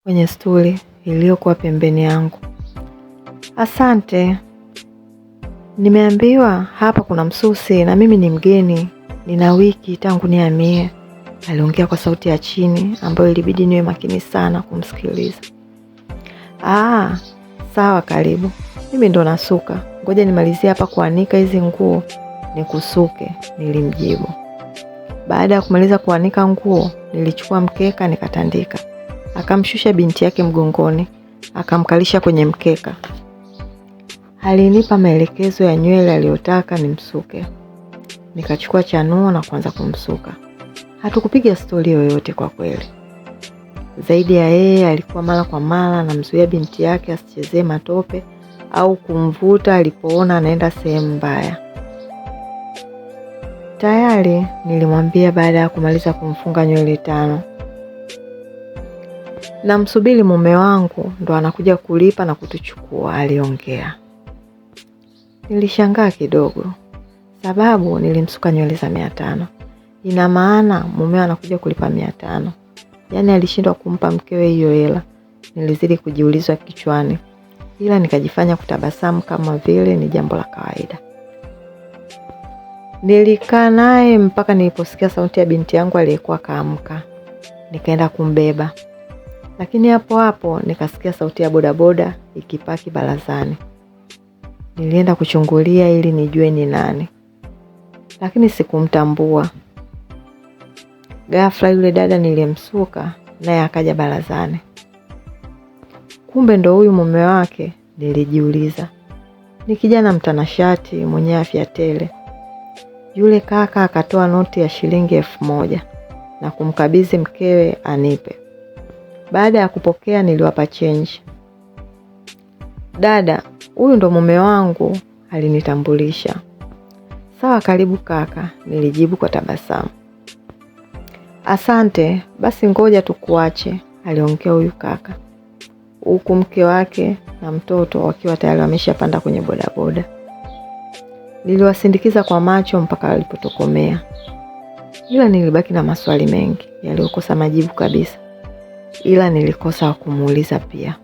Kwenye stuli iliyokuwa pembeni yangu. Asante, nimeambiwa hapa kuna msusi na mimi ni mgeni, nina wiki tangu nihamie. Aliongea kwa sauti ya chini ambayo ilibidi niwe makini sana kumsikiliza. Ah, sawa, karibu. Mimi ndo nasuka, ngoja nimalizie hapa kuanika hizi nguo nikusuke, nilimjibu. Baada ya kumaliza kuanika nguo, nilichukua mkeka nikatandika. Akamshusha binti yake mgongoni, akamkalisha kwenye mkeka. Alinipa maelekezo ya nywele aliyotaka nimsuke. Nikachukua chanuo na kuanza kumsuka. Hatukupiga stori yoyote kwa kweli. Zaidi ya yeye, alikuwa mara kwa mara anamzuia binti yake asichezee matope au kumvuta alipoona anaenda sehemu mbaya. Tayari nilimwambia baada ya kumaliza kumfunga nywele 5. Namsubiri mume wangu ndo anakuja kulipa na kutuchukua, aliongea. Nilishangaa kidogo, sababu nilimsuka nywele za 500. Ina maana mume anakuja kulipa 500. Yaani alishindwa kumpa mkewe hiyo hela. Nilizidi kujiulizwa kichwani, ila nikajifanya kutabasamu kama vile ni jambo la kawaida. Nilikaa naye mpaka niliposikia sauti ya binti yangu aliyekuwa kaamka. Nikaenda kumbeba. Lakini hapo hapo nikasikia sauti ya bodaboda ikipaki barazani. Nilienda kuchungulia ili nijue ni nani, lakini sikumtambua. Ghafla yule dada niliyemsuka naye akaja barazani. Kumbe ndo huyu mume wake, nilijiuliza. Ni kijana mtanashati mwenye afya tele. Yule kaka akatoa noti ya shilingi 1000 na kumkabidhi mkewe anipe. Baada ya kupokea niliwapa change. Dada, huyu ndo mume wangu, alinitambulisha. Sawa, karibu kaka, nilijibu kwa tabasamu. Asante, basi ngoja tukuache, aliongea huyu kaka, huku mke wake na mtoto wakiwa tayari wameshapanda kwenye bodaboda. Niliwasindikiza kwa macho mpaka walipotokomea, ila nilibaki na maswali mengi yaliyokosa majibu kabisa, ila nilikosa wa kumuuliza pia.